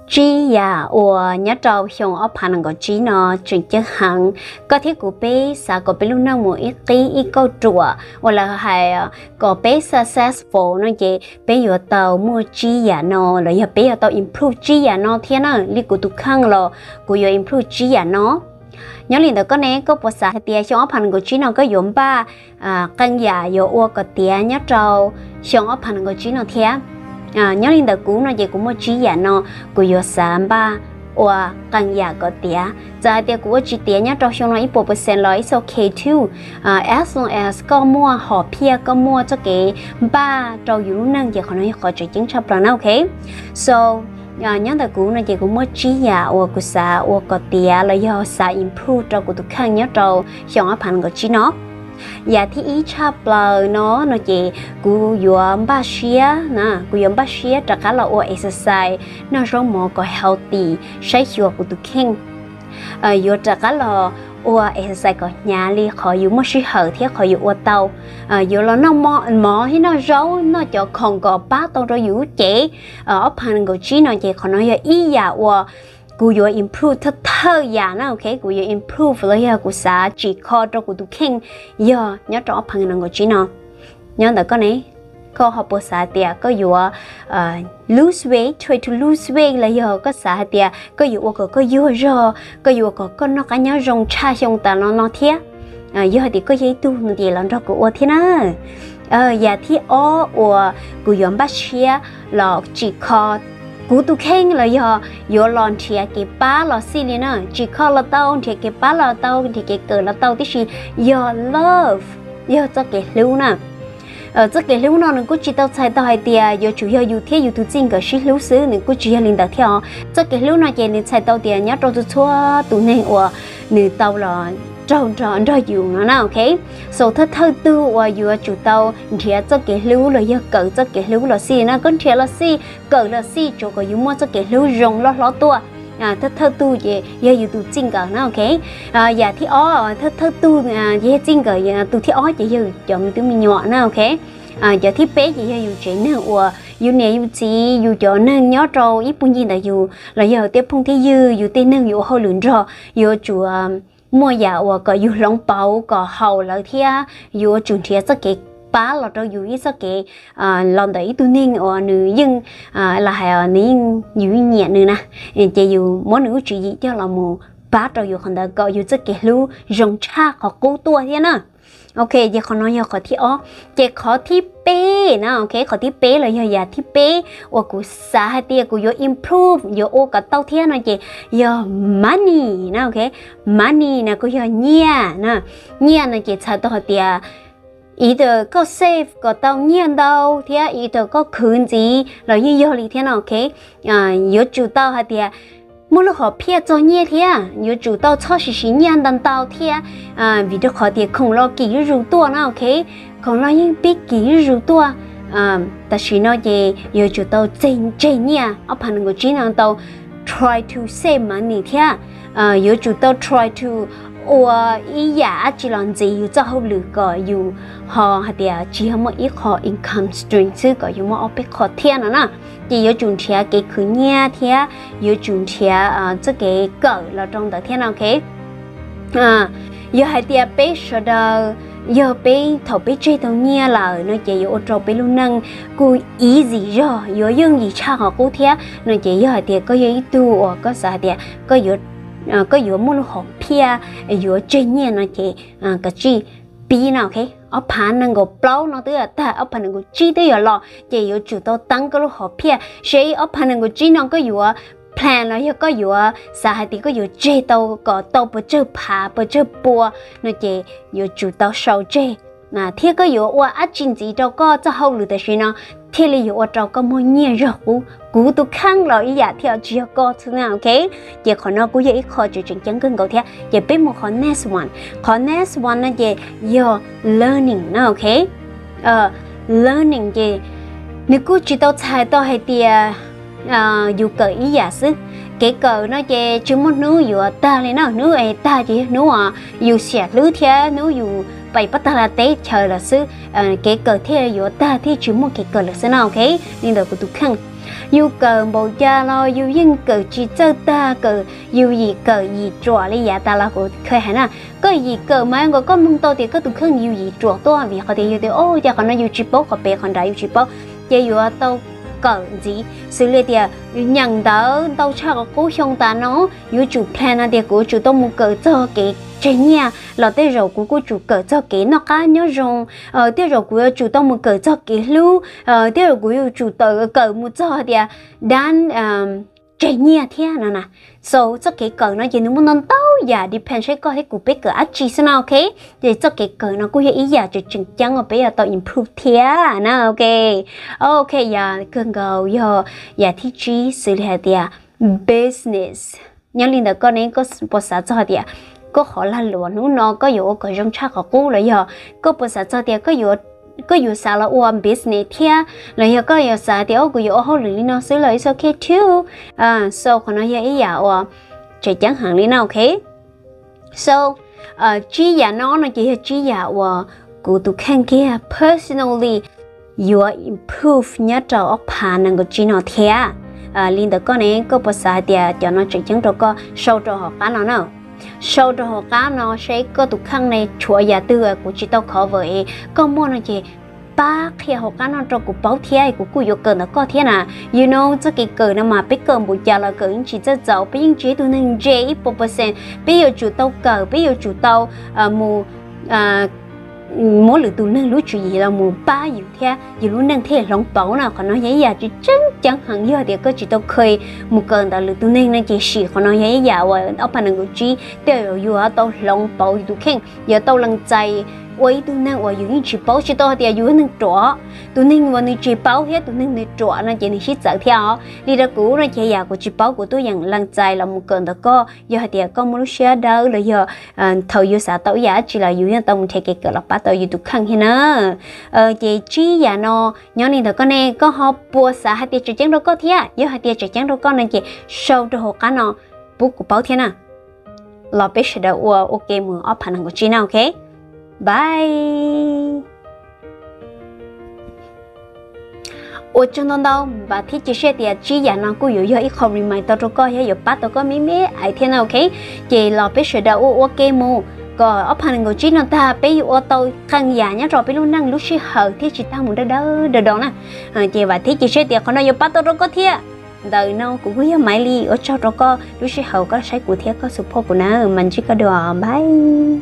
Tsib yam uas nyob rau xyoo ob phav nees nkaum tsib no tseem ceeb heev. Koj thiab kuv peb xav kom peb lub neej mus ib qib ib kauj ruam uas lawv hais kom peb successful no ces peb yuav tau muaj tsib yam no los yog peb yuav tau improve tsib yam no thiab na. Li kuv tus kheej los kuv yuav improve tsib yam no. Nyob li ntawd koj ne, koj puas xav hais tias xyoo ob phav nees nkaum tsib no koj yuav npaj qee yam yuav ua kom tiav nyob rau xyoo ob phav nees nkaum tsib no thiab? Nyob li ntawd kuv no ces kuv muaj tsib yam no kuv yuav xav npaj ua qee yam kom tiav. Txawm hais tias kuv ua tsis tiav nyob rau xyoo no ib puas percent los it's okay too. As long as koj muaj hom phiaj, koj muaj txoj kev npaj rau yus lub neej ces qhov no yog qhov tseem ceeb tshaj plaws na, ok? So nyob ntawm kuv no ces kuv muaj tsib yam uas kuv xav ua kom tiav los yog xav improve rau kuv tus kheej nyob rau xyoo ob phav nees nkaum tsib no. Yam thib ib tshaj plaws no no ces kuv yuav npaj siab na, kuv yuav npaj siab rov qab los ua exercise, noj zaub mov kom healthy, saib xyuas kuv tus kheej. Yuav rov qab los ua exercise kom hnyav li qhov yus muaj sij hawm thiab qhov yus ua tau. Yuav los noj mov thiab noj zaub, noj cov khoom kom pab tau rau yus lub cev. Ob phav nees nkaum tsib no ces qhov no yog ib yam uas kuv yuav improve thawj thawj yam na, ok? Kuv yuav improve los yog kuv xav tsim kho rau kuv tus kheej yog nyob rau ob phav nees nkaum tsib no. Nyob ntawm koj ne, koj ho puas xav tias koj yuav lose weight, try to lose weight los yog koj xav hais tias koj yuav ua kom koj yuag zog, koj yuav ua kom koj noj qab nyob zoo tshaj xyoo tas los no thiab? Yog hais tias koj yog ib tug no ces los nrog kuv ua thiab na. Yam thib ob uas kuv yuav npaj siab los tsim kho kuv tus kheej los yog yuav los nrhiav kev pab los xij li na. Tsim kho los tau, nrhiav kev pab los tau, nrhiav kev kawm los tau, tiam sis yog love, yog txoj kev hlub na. Txoj kev hlub no nws kuj tsis tau txhais tau hais tias yuav tsum yog yus thiab yus tus txij nkawm sib hlub xwb, nws kuj tsis yog li ntawd thiab os. Txoj kev hlub no ces nws txhais tau tias nyob rau txhua txhua tus neeg uas nws tau los raug nrog yus no na, ok? So thawj thawj tug uas yuav tsum tau nrhiav txoj kev hlub los yog kawm txoj kev hlub los xij na, koj nrhiav los xij, kawm los xij, tsuav kom yus muaj txoj kev hlub zoo loj hlob tuaj. Thawj thawj tug ces yog yus tus txij nkawm na, ok? Yam thib ob, thawj thawj tug ces yog txij nkawm, tus thib ob ces yog cov me tub me nyuam na, ok? Cov thib peb ces yog yus tsev neeg uas yus niam yus txiv, yus cov neeg nyob rau ib puag ncig ntawm yus los yog tej phooj tej ywg, yus tej neeg yus ua hauj lwm nrog, yuav tsum muaj yam uas kom yus hloov pauv kom haum lawv thiab yuav tsum nrhiav txoj kev pab los rau yus ib txoj kev los ntawm ib tug neeg uas nws yeej, los hais nws yeej, yus yeej nyiam nws na, ces yus muab nws lub tswv yim coj los mus pab rau yus qhov ntawd kom yus txoj kev hlub zoo tshaj qhov qub tuaj thiab na. Ok, ces qhov no yog qhov thib ob. Ces qhov thib peb na, ok, qhov thib peb los yog yam thib peb uas kuv xav hais tias kuv yuav improve, yuav ua kom tau thiab no ces yog money na, ok. Money no kuj yog nyiaj na. Nyiaj no ces txhais tau hais tias either koj save kom tau nyiaj ntau thiab either koj khwv ntxiv los yeej yog li thiab no, ok. Yuav tsum tau hais tias muaj lub hom phiaj txog nyiaj thiab yuav tsum tau txhob siv siv nyiaj ntau ntau thiab, vim rau qhov tias khoom los kim zuj zus tuaj na, ok. Khoom los yeej pib kim zuj zus tuaj. Tam sim no ces yuav tsum tau tseg nyiaj, ob phav nees nkaum tsib no tau try to save money thiab yuav tsum tau try to ua ib yam dab tsi los ntxiv yus txoj hauj lwm kom yus ho hais tias tsis yog muaj ib qho income stream xwb, kom yus muaj ob peb qho thiab no na. Ces yuav tsum nrhiav kev khwv nyiaj thiab yuav tsum nrhiav txoj kev kawm los rau ntawd thiab no, ok. Yog hais tias peb sawv daws, yog peb thaum peb tseg tau nyiaj lawm no ces yuav ua rau peb lub neej kuj easy zog, yuav yooj yim tshaj qhov qub thiab no ces yog hais tias koj yog ib tug uas koj xav hais tias koj yuav muaj lub hom phiaj yuav tseg nyiaj no ces kav tsij pib no, ok. Ob phav nees nkaum plaub no twb tag, ob phav nees nkaum tsib twb yuav los ces yuav tsum tau teeb koj lub hom phiaj seb ob phav nees nkaum tsib no koj yuav plan los yog koj yuav xav hais tias koj yuav tseg tau kom tau pes tsawg phav pes tsawg pua no ces yuav tsum tau sau tseg thiab koj yuav ua dab tsi ntxiv rau koj txoj hauj lwm tam sim no thiaj li yuav ua rau koj muaj nyiaj zog qub. Kuv tus kheej los ib yam thiab, tsis yog koj xwb na, ok. Ces qhov no kuj yog ib qho tseem tseem ceeb kawg nkaus thiab. Ces peb mus qhov next one. Qhov next one no ces yog learning na, ok. Learning ces nws kuj tsis tau txhais tau hais tias yus kawm ib yam xwb. Kev kawm no ces tsis muaj hnub yuav tag li na, hnub es tag ces yog hnub yus xiam hlwb thiab hnub yus pais pab tag lawm teb chaws lawm xwb, kev kawm thiaj yuav tag thiaj tsis muaj kev kawm lawm xwb na, ok. Li ntawd kuv tus kheej. Yus kawm npaum cas los yus yeej kawm tsis txawj tag, kawm yus yim kawm yim ruam li yav tas los kuv kha hais na. Koj yim kawm mas nkaus koj mloog tau tias koj tus kheej yus yim ruam tuaj vim qhov tias yus tias o, cas qhov no yus tsis paub, qhov pem qhov nrad yus tsis paub, ces yuav tau kawm ntxiv. Xws li tias nyeem ntawv ntau tshaj qhov qub xyoo tas no, yuav tsum plan no tias kuv yuav tsum tau mus kawm txog kev tseg nyiaj los tej zaum kuv kuj tsum kawm txog kev noj qab nyob zoo, tej zaum kuv yuav tsum tau mus kawm txog kev hlub, tej zaum kuv yuav tsum kawm mus txog tias dab tseg nyiaj thiab no na. So txoj kev kawm no ces nws muaj ntau ntau yam, depend saib koj thiab kuv peb kawm dab tsi xwb no, ok. Ces txoj kev kawm no kuj yog ib yam tseem tseem ceeb uas peb yuav tau improve thiab na, ok. Ok, yam kawg nkaus yog yam thib tsib xws li hais tias business. Nyob li ntawm koj ne, koj puas xav txog tias koj qhov lag luam hnub no koj yuav ua kom zoo tshaj qhov qub, los yog koj puas xav txog tias koj yuav xav los ua business thiab, los yog koj yuav xav tias o kuv yuav ua hauj lwm li no xwb los it's ok too. So qhov no yog ib yam uas tseem ceeb heev li na, ok. So tsib yam no no ces yog tsib yam uas kuv tus kheej kiag personally yuav improve nyob rau ob phav nees nkaum tsib no thiab. Li ntawm koj ne, koj puas xav hais tias cov no tseem ceeb rau koj, sau rau hauv qab no na. Sau rau hauv qab no saib koj tus kheej ne tshuav yam twg kuv tsis tau cover es koj muaj no ces pab qhia hauv qab no rau kuv paub thiab, kuv kuj yuav kawm ntawm koj thiab na. You know, txoj kev kawm no mas peb kawm npaum cas los kawm yeej tsis txawj txaus, peb yeej tsis yog ib tug neeg ntse ib puas percent, peb yuav tsum tau kawm, peb yuav tsum tau mus muab lwm tus neeg lub tswv yim los mus pab yus thiab yus lub neej thiaj hloov pauv na. Qhov no yog ib yam tseem ceeb heev, yog tias koj tsis tau kheev mus kawm ntawm lwm tus neeg no ces sim qhov no yog ib yam uas ob phav nees nkaum tsib tej zaum yuav tau hloov pauv yus tus kheej, yuav tau lees txais ua ib tug neeg uas yus yeej tsis paub, tsis tau hais tias yus yog neeg ruam. Tus neeg uas nws tsis paub thiab tus neeg nws ruam no ces nws sib txawv thiab os. Li rau kuv no ces yam kuv tsis paub kuv tuaj yeem lees txais los mus kawm ntawm koj. Yog hais tias koj muaj lub siab dawb los yog thaum yus xav tau ib yam dab tsi los yus yeej tau mus nrhiav kev kawm los pab tau yus tus kheej thiab na. Ces tsib yam no nyob li ntawm koj ne, koj ho puas xav hais tias tseem ceeb rau koj thiab? Yog hais tias tseem ceeb rau koj no ces sau rau hauv qab no pub kuv paub thiab na, los peb sawv daws ua ua ke mus ob phav nees nkaum tsib na, ok. Bye. Ua tsaug ntau ntau, vam thiab cia siab tias tsib yam no kuj yuav yog ib qho remind tau rau koj thiab yuav pab tau koj me me ais thiab na, ok. Ces los peb sawv daws ua ua ke mus kom ob phav nees nkaum tsib no tag peb yuav ua tau qee yam nyob rau peb lub neej lub sij hawm thiaj tsis tag mus dawb dawb do do na. Ces vam thiab cia siab tias qhov no yuav pab tau rau koj thiab. Ntawm no kuv kuj yog Maiv Lis, ua tsaug rau koj lub sij hawm koj saib kuv thiab koj support kuv na, mas ntsib koj dua, bye.